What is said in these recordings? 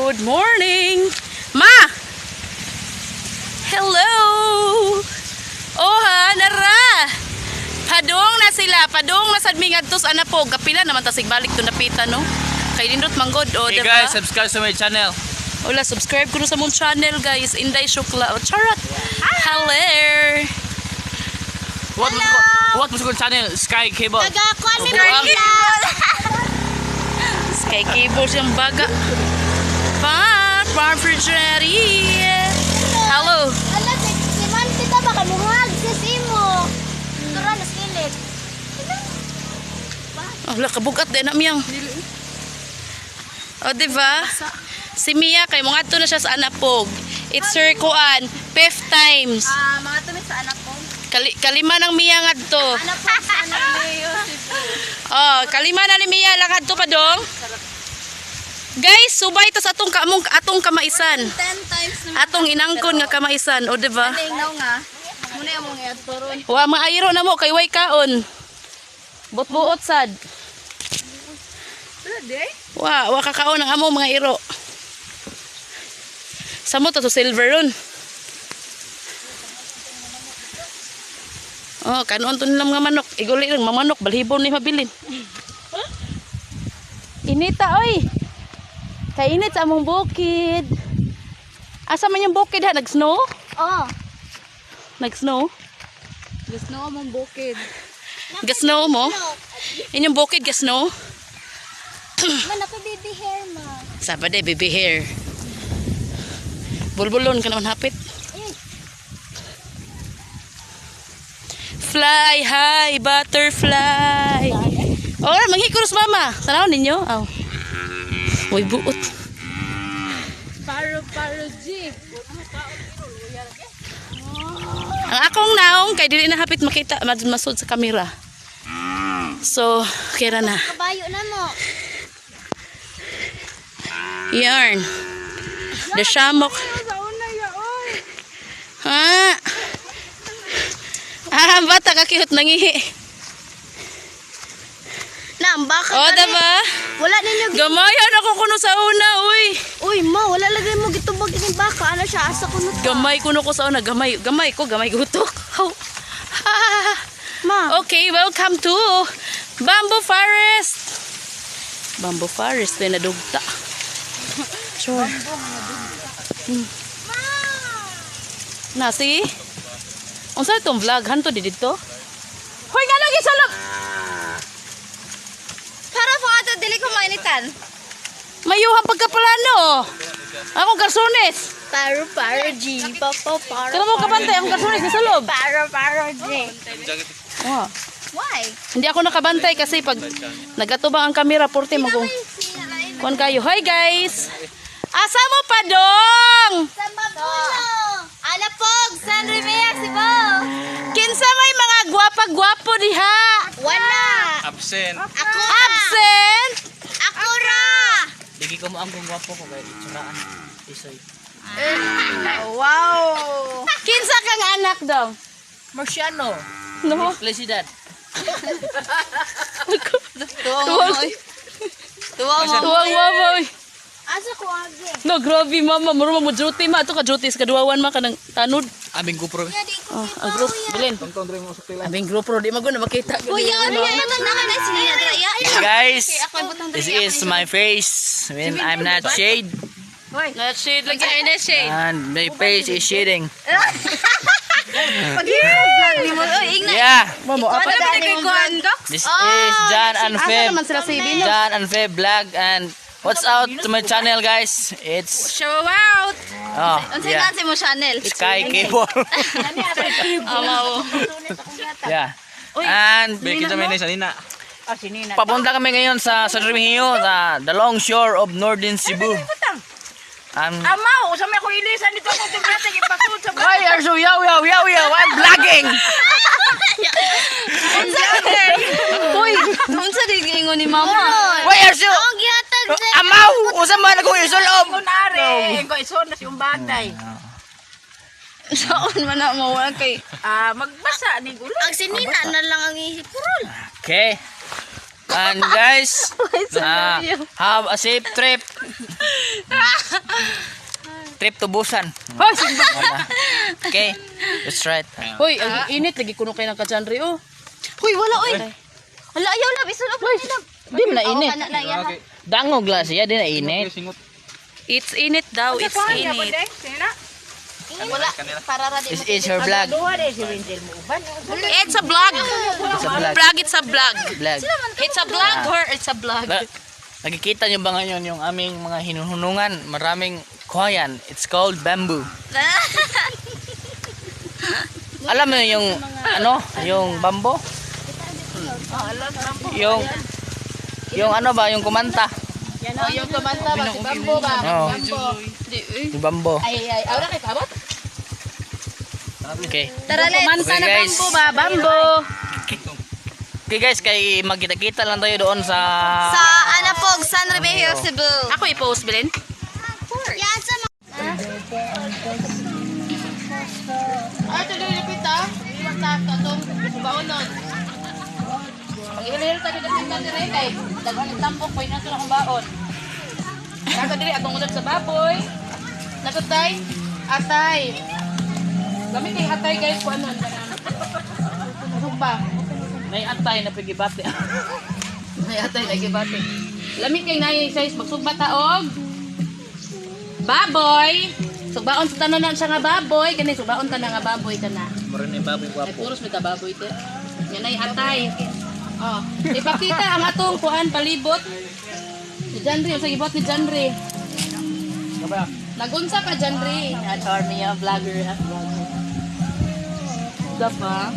Good morning. Ma! Hello! Oh ha, nara! Padong na sila, padong na sad mi ngadto sa Anapog. Kapila naman ta balik to napita, no? Kay nindot manggod, oh, Hey diba? guys, subscribe to my channel. Wala, subscribe ko na sa mong channel, guys. Inday Shukla. Oh, charot! Hello! What was your channel? Sky Cable. Nagakuan mi Buang. Sky cable siyang baga. Pa, farm refrigerator. Hello. Ala, si man kita baka muhag sa simo. Tura na silip. Oh, la kabugat din na miyang. O, di ba? Si Mia kay mga na siya sa Anapog. It's her kuan, fifth times. Ah, mga tumi sa anak ko. Kalima ng Mia ngadto. Anak ko sa anak Leo. Oh, kalima na ni Mia lang adto pa dong. Guys, subay ta sa atong kaamong atong kamaisan. 10 times na. Atong inangkon nga kamaisan, o di ba? Tingnaw nga. Muna among iadto ron. Wa maayro na mo kay way kaon. Buot-buot sad. Wa, wa kakaon ang amo mga iro. Samo to sa silver ron. Oh, kanon to nila mga manok. Iguli lang mga manok, balhibo ni mabilin. Inita oy. Kainit sa among bukid. Asa man yung bukid ha? Nag-snow? Oh. Nag-snow? Gusto among bukid. Gasnow mo? Inyong bukid, gasnow? Man ako baby hair ma. Sabade, baby hair. Bulbulon ka naman hapit. Fly high, butterfly. Oh, manghikuros mama. Tanaw ninyo. Oh. Uy, buot. Paro paro jeep. Ang akong naong kay dili na hapit makita masud sa kamera. So, kira na. Kabayo na mo. Yarn. The shamok. Sa una ya oy. Ha? Ah, ang bata kakihot nangihi. Na, ang baka O, ka ni. diba? Wala ninyo. Gamayan ako kuno sa una, uy. Uy, ma, wala lagay mo gitubag ining baka. Ano siya asa kuno ta. Gamay kuno ko sa una, gamay, gamay ko, gamay gutok. Oh. Ma. Okay, welcome to Bamboo Forest. Bamboo Forest, may nadugta. Sure. Na, see? Unsa itong vlog? Hanto di dito? Hoy, nga lagi sa loob! Para po ato dili ko mainitan. Mayuhang pagkapalano. Akong garsones. Paro paro G, pa pa paro. Kaya mo kabantay, akong garsones nasa loob. Paro paro G. Oh. Why? Hindi ako nakabantay kasi pag nagatubang ang kamera, porte mo kung kuan kayo. Hi guys! Asa mo pa dong? Sa Mabulo. Alapog, San Rivera, Cebu. Kinsa may mga gwapa-gwapo diha? Wala. Absent. Ako ra. Absent? Ako ra. Digi ko mo ang kung gwapo ko kay itsuraan. Isoy. Wow. Kinsa kang anak dong? Marciano. No? Felicidad. Tuwang. Tuwang Tuwang mama. Oy. Asa ko age? No, grabe mama. Muro mo duty ma. Ato ka duty sa kaduwawan ma kanang tanod. Aming GoPro. Ya di ko. Oh, ang group bilin. Aming group pro di maguna makita. Kuya, ano yan? Na ka na sinina dira. Ya. Guys, this is my face when I'm not shade. Na shade lagi ay na shade. And my face is shading. Pag-vlog ni mo oy ingna. Yeah. Mamo, apa Wala ba kay kuan doc? This is John and Asa Feb. naman sila si Bino? John and Feb vlog and what's out to my channel, guys? It's Show out. oh Unsa yeah. yeah. mo channel? Sky Cable. Amaw. Yeah. And papunta kami ngayon sa San Remigio, sa the long shore of Northern Cebu. Amaw, usa may ko ilisan dito ako tignatig ipasud sa Why are so yaw yaw yaw yaw? I'm vlogging. Uy, unsa di giingon ni mama? Why are so Ang gihatag sa Amaw! Usa man ako isulob. Kunari, ko ison na siyong batay. Saon man na mo wala kay Ah, magbasa ni gulo. Ang sinina na lang ang ihipurol. Okay. And guys, have a safe trip. Trip to Busan. Okay, that's right. Hoy, ang init lagi kuno kay nang ka-Janry oh. Huy, wala oy. Wala ayaw lab, isulod lab. Di man na init. Kana na iya. Dangog lang siya, di na init. It's init daw, it's init. Wala para ra di. This is her vlog. Duha de si Wendel mo uban. It's a vlog. It's a vlog. Vlog, it's a vlog. Vlog. It's a vlog her, it's a vlog. Nakikita niyo ba ngayon yung aming mga hinuhunungan? Maraming kuhayan. It's called bamboo. Alam mo yung ano, yung bambo? Yung ano ba, yung kumanta? Oh, yung kumanta ba si Bambo ba? Oo. Bambo. Di, eh. Yung bambo. Ay ay, awra kay kabot. Okay. Tara, let's. Kumanta Okay, na guys. Bambo ba? Bambo. Okay guys, kay magkita-kita lang tayo doon sa Sa Anapog, San Remigio, Cebu. Ako i-post bilin. Yan sa mga Ay, tuloy lipit ah. Iwas ta atong baonon. Pag-ihil tayo dito sa dire kay daghan ang tambok koy nato na akong baon. Nasa dire atong ulad sa baboy. Nasa tay atay. Gamit kay atay guys kuan nun kanang. Sugba. May atay na pigibate. May atay lagi bate. Lamit kay nay size magsugba ta og baboy. Sugbaon sa tanan na siya nga baboy kani sugbaon ta na nga baboy kana. Meron yung baboy Ay, puros may tababoy te. Yan ay atay. Oh, ipakita ang atong kuan palibot. Ni Janry, sa gibot ni Janry. Nagunsa ka Janry. Ah, charming ah, vlogger ah. Dapa.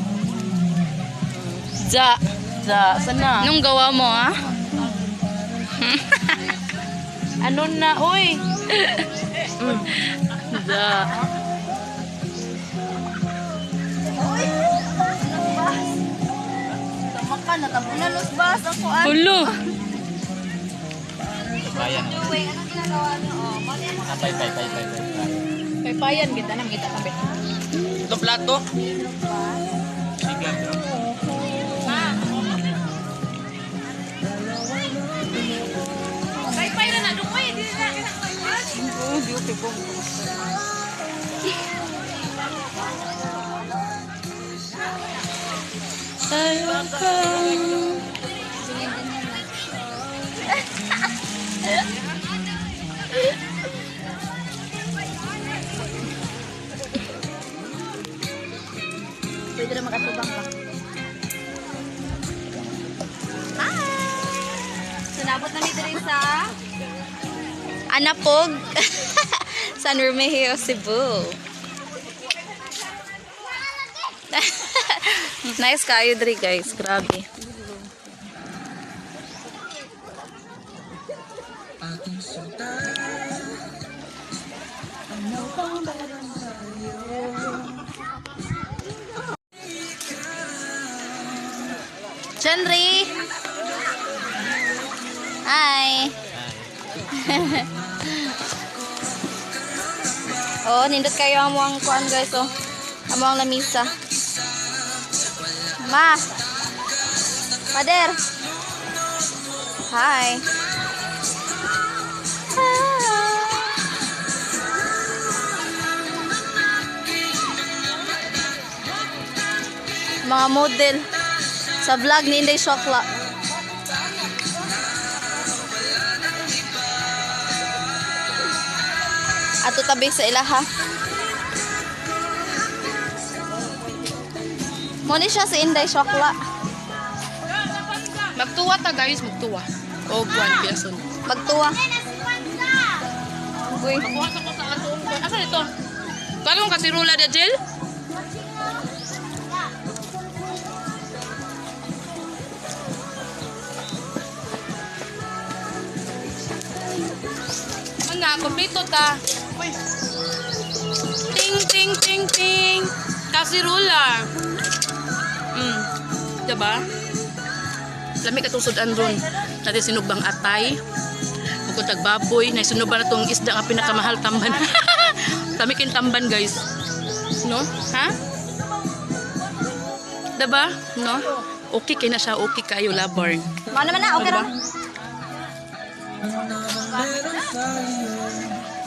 Ja. Za, sana. Nung gawa mo ah? Ano na, oy? Za. Tamaka na tabunan los bas ang kuan. Hulo. Bayan. Anyway, anong ginagawa niyo? Oh, mali ang Patay, tay, tay, tay, tay. Paypayan kita na kita kami. Ito plato. Sige, bro. Paypay na na dukoy, di na. Pwede na makatubang pa. Hi! Sunabot na mi diri sa Anapog, San Remigio, Cebu. Nice kayo diri guys, grabe. Chandri! Hi! Oh, nindot kayo ang muang kuan guys oh. Ang muang lamisa. Ma. Father. Hi. Mga model sa vlog ni Inday Shokla. Ato tabi sa ilaha. Mo ni siya si Inday Shokla. Magtuwa ta guys, magtuwa. O buwan piason. Magtuwa. Uy. Makuha sa ko sa atong. Asa dito? Bagong kasirula da Jill? Ano, kompleto ta. Uy. Ting ting ting ting. Kasirula. Diba? Lami katong sudan ron. Natin sinugbang atay. Bukod tagbaboy, naisunog ba na tong isda nga pinakamahal tamban. Tamikin tamban, guys. No? Ha? Diba? No? Okay kay na siya, okay kayo labarn. Mao naman na, okay ra.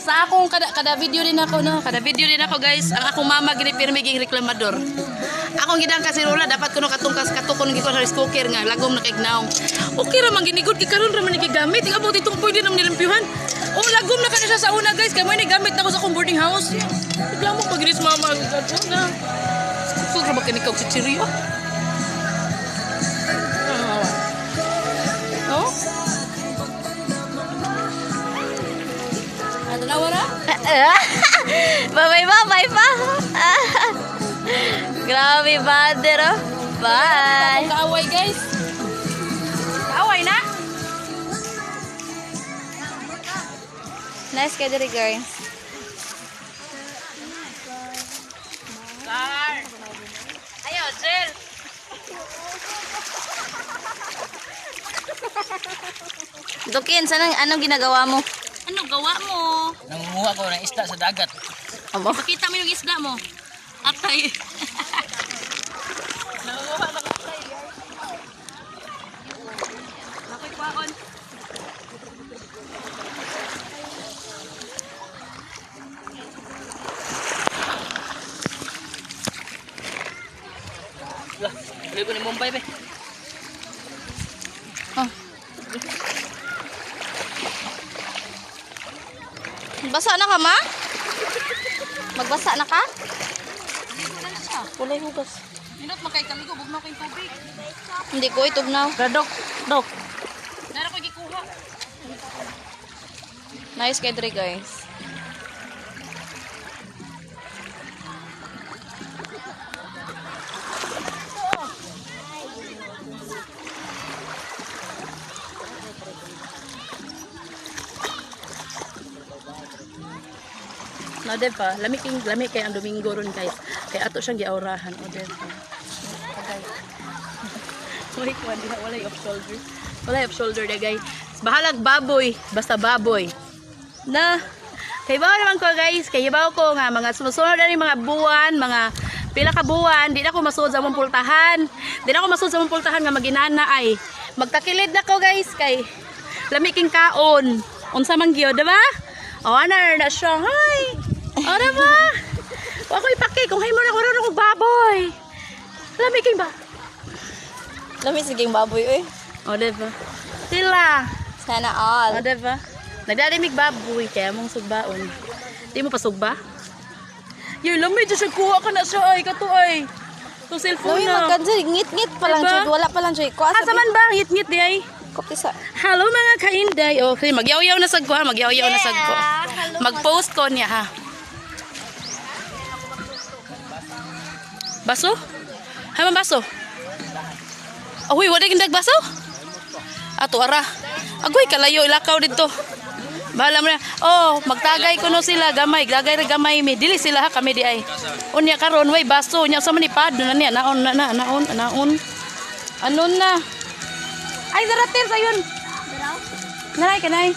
Sa akong kada kada video din ako no, kada video din ako guys, ang akong mama gini pirmi ging reklamador. Akong gidang kasirola dapat kuno katungkas katukon gi ko sa rice cooker nga lagom na kaignaw. Okay ra man ginigod kay karon ra man ni gigamit. Ikaw buti itong pwede naman nilimpyuhan. Oh, lagom na kana siya sa una guys, kay mo ni gamit na ko sa akong boarding house. Reklamo pa gini sa mama kadto na. Kusog ra ba kini kag chichirya? No? Ano na wala? Bye-bye, bye-bye pa. Grabe, brother. Oh. Bye. Akong kaaway guys. Kaaway na? Nice kay diri, guys. Car. Ayaw, Jill. Dukin, saan ang anong ginagawa mo? Ano gawa mo? Nangunguha ko ng isda sa dagat. Amo. Pakita mo yung isda mo. Atay. Nangunguha ng atay. Ako'y kwaon. Lah, bili ko ni Mumbai be. Basa na ka, ma? Magbasa na ka? Walay hugas. Minot makay kaligo, bugnaw kayong tubig. Hindi ko itugnaw. Dok, dok. Nara ko gikuha. Nice kay diri, guys. Na diba, lami king lami kay ang Domingo ron guys. Kay ato siyang giaurahan o diba. Agay. Walay kuan diha, walay off shoulder. Walay off shoulder da guys. Bahalag baboy, basta baboy. Na kay bawo naman ko guys, kay bawo ko nga mga sumusunod na rin mga buwan, mga pila ka buwan, di na ako masuod sa among pultahan. Di na ako masuod sa among pultahan nga maginana ay. Magtakilid na ko guys kay lami king kaon. Unsa man gyud, diba? O ana na siya. Hi. O diba? Wa ko ipaki kung haymo na ko ron akong baboy. Lami king ba? Lami sige baboy, oy. O diba? Sila. Sana all. O diba? Nagdalimig baboy kaya mong sugbaon. Di mo pasugba? Yoy, lami dyan siya kuha ka na siya ay kato ay. Itong cellphone Lami na. magkansa, ngit-ngit pa lang Diba? jud, wala pa lang jud. Ko Asa man ba? Ngit-ngit di ay. Kopti sa. Hello mga kainday. Okay, magyaw-yaw na sad ko ha, magyaw-yaw na sad ko. hello, Mag-post ko niya ha. Baso? Ha man baso? Uy, wala gindag baso? Ato ara. Agoy kalayo ilakaw dito. Bahala mo na. Oh, magtagay kuno sila gamay, gagay ra gamay mi. Dili sila ha kami di ay. Unya karon way baso nya sa man ni pad na niya naon na na naon naon. Ano na? Ay darating sayon. Nanay kanay.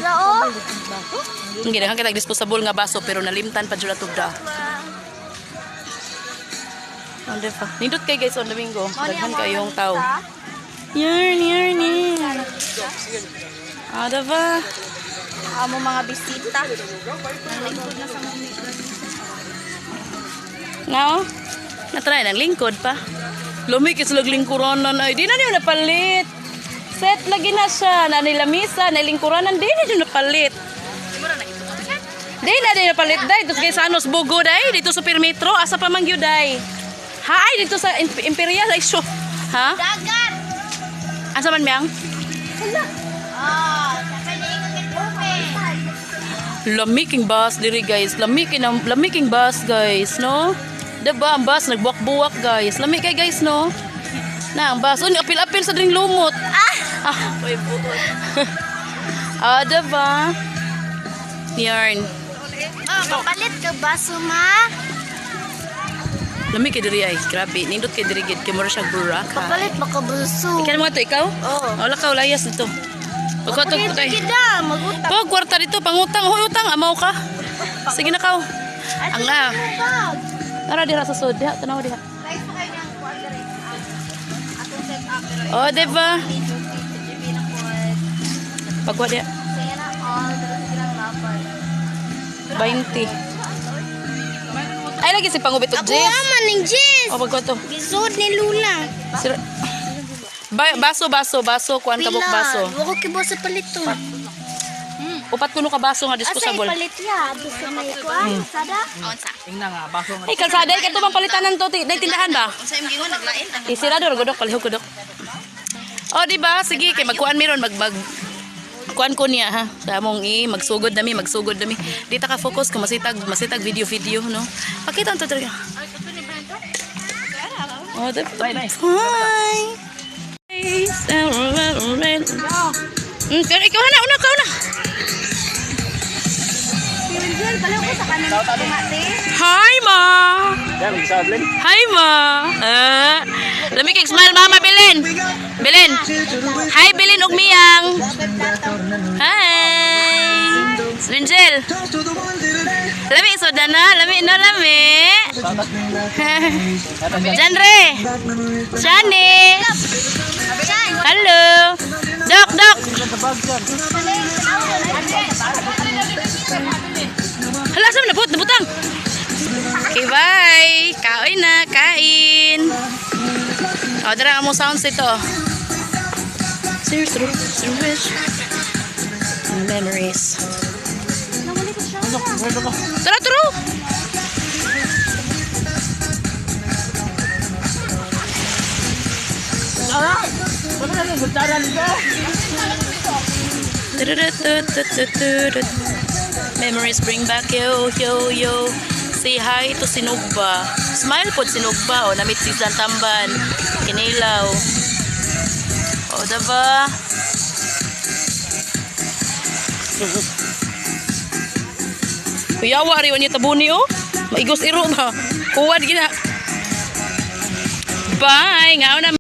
Oo. Ang ginahan kita disposable nga baso pero nalimtan pa jud atog da. Ande pa. Nindot kay guys on Domingo. Daghan kayong tao. Yarn, yarn, yarn. Ada ba? Amo mga bisita. Nalingkod na sa mga. Ngao? Natry ng lingkod pa. Lumikis lag lingkuranan ay di na niyo napalit. Set lagi na siya na nilamisa na lingkuranan di na niyo napalit. Di na di napalit day. Dito kay Sanos Bugo day dito sa Perimetro asa pa man gyud day. Ha ay dito sa Imperial ay sure. Ha? Dagat. Asa man miyang? Oh, sa kanya Lamiking bus diri guys. Lamiking ang lamiking bus guys, no? Diba ang bus nagbuwak-buwak guys. Lami kay guys, no? Na ang bus. Uy, apil-apil sa dring lumot. Ah. Ah, diba? Yarn. Oh, kapalit ka baso ma. Lami kay diri ay. Grabe, nindot kay diri gid kay mura siya buraka. Kapalit ba ka baso? Ikaw mo to ikaw? Oo. Wala ka layas dito. Pagkatog ko tayo. Kita, magutang. Pag kwarta dito, pangutang, hoy utang, amaw ka. Sige na kaw. Ang ah. Bag. Tara dira sa sud, diha, tanaw diha. Guys, pa kayo niyang kuan diri. Atong set up pero Oh, di ba? ni Juki, si GB na po. Pagwa diha. Saya na all, pero silang lapad. 20. Ay lagi si pangubit og Ako jis. man ning jis. Oh, pagwa to. Gisod ni Lula. Sira. Baso, baso, baso, kuan kabuk baso. Wa ko kibo sa palito. Upat kuno ka baso nga Asa disposable. ipalit ya? Gusto may kuan, sada? Tingnan nga, baso nga. Ay, kalsada, ay kadto bang palitanan to, ti, nay tindahan ba? Unsa imong gingon naglain? Isira dor godok palihog godok. Oh, di ba? Sige, kay magkuan mi ron mag mag kuan ko niya ha. Sa among i magsugod nami, magsugod nami. Di ta ka focus kung masitag masitag video video no. Pakita ang to talaga. Oh, di ba? Hi. Pero ikaw na, una ka una. Angel, balaw ko sa kanan sa ate. Hi, ma. Hi, ma. Ah, lami kay smile, mama, Bilin. Bilin. Hi, Bilin ug Miyang. Hi. Rinjel. Lami so dana, lami no lami. Janre. Shani. Hello. Dok, dok. Hala, saan nabut? Nabutang. Okay, bye. Kain na, kain. O, dara mo sounds ito. Serious, memories. Tara, tara. Tururututututut. Memories bring back yo, yo, yo. Say hi to Sinugba. Smile po Sinugba. O, namit si Tamban. Kinilaw. O, diba? Kuyawa, riwan niya tabuni, oh. Maigos iro ba? Kuwad gina. Bye! Ngaon na.